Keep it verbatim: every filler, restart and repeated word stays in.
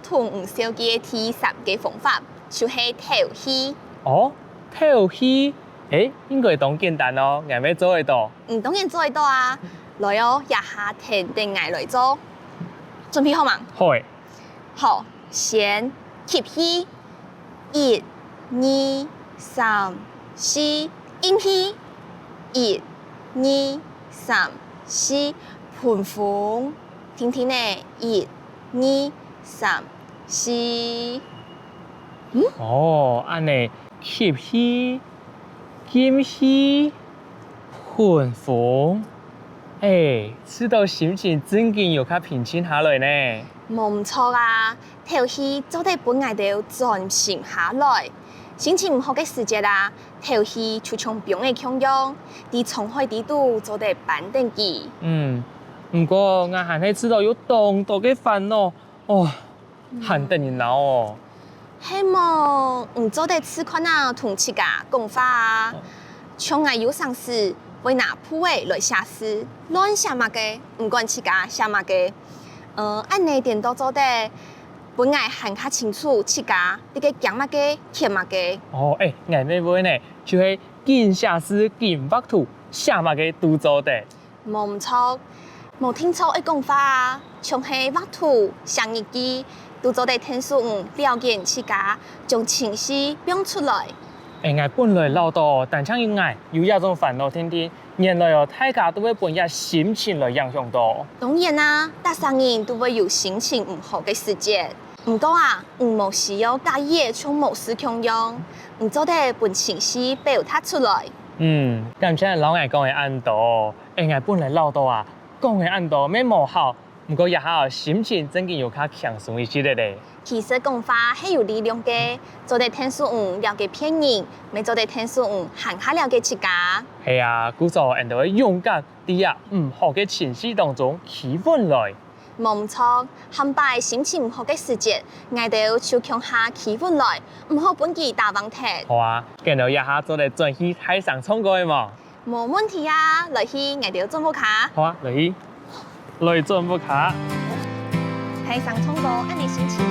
動毋受氣个第三个方法，就係敨氣。哦，敨氣？欸，應該當簡單哦，𠊎乜做得到。你當然做得到啊！來哦，這下跈等𠊎來做。準備好吂？好欸。好，先吸氣，一、二、三、四，欽氣，一、二、三、四，歕風，定定仔，一、二、三、四。哦，恁仔，吸氣，欽氣，歕風，欸，試著心情正經有較平靜下來呢。無毋著啊，敨氣做得分𠊎兜專心下來。心情毋好个時節啊，敨氣就像風仔共樣，在滄海裡肚做得扳等佢。嗯，毋過𠊎還係試著有當多个煩惱，哦，還得人惱哦。係無，你做得試看啊，同自家講話啊。像𠊎有成時會拿簿仔來寫字，亂寫麼个，毋管自家寫麼个。呃，恁仔顛倒做得分𠊎還較清楚自家在該驚麼个、譴麼个。哦，欸，𠊎乜會呢，就係緊寫字、緊畫圖，寫麼个都做得。 無毋著，無定著愛講話啊，像係畫圖、寫日記，都做得𢯭手你了解自家，將情緒放出來。欸，𠊎本來恅著單淨𠊎有這種煩惱定定，原來哦大家都會分這心情來影響著。當然啊，逐儕人都會有心情毋好个時節。毋過啊，你無需要假意仔像無事共樣，你做得分情緒表達出來。嗯，感謝你摎𠊎講个恁多。 欸，𠊎本來恅著啊，講个恁多乜無效，毋過這下哦心情正經有較輕鬆一息仔咧。其實講話係有力量个，做得𢯭手你了解別人，乜做得𢯭手你還較了解自家。係啊，故所𠊎兜愛勇敢，在這毋好个情緒當中企穩來。無毋著，下擺心情毋好个時節，𠊎兜就共下企穩來，毋好分佢打橫忒。好啊，該𠊎兜這下做得轉去大聲唱歌仔無？ 無問題啊，來去𠊎兜轉屋下。好啊，來去。來轉屋下。大聲唱歌，恁仔心情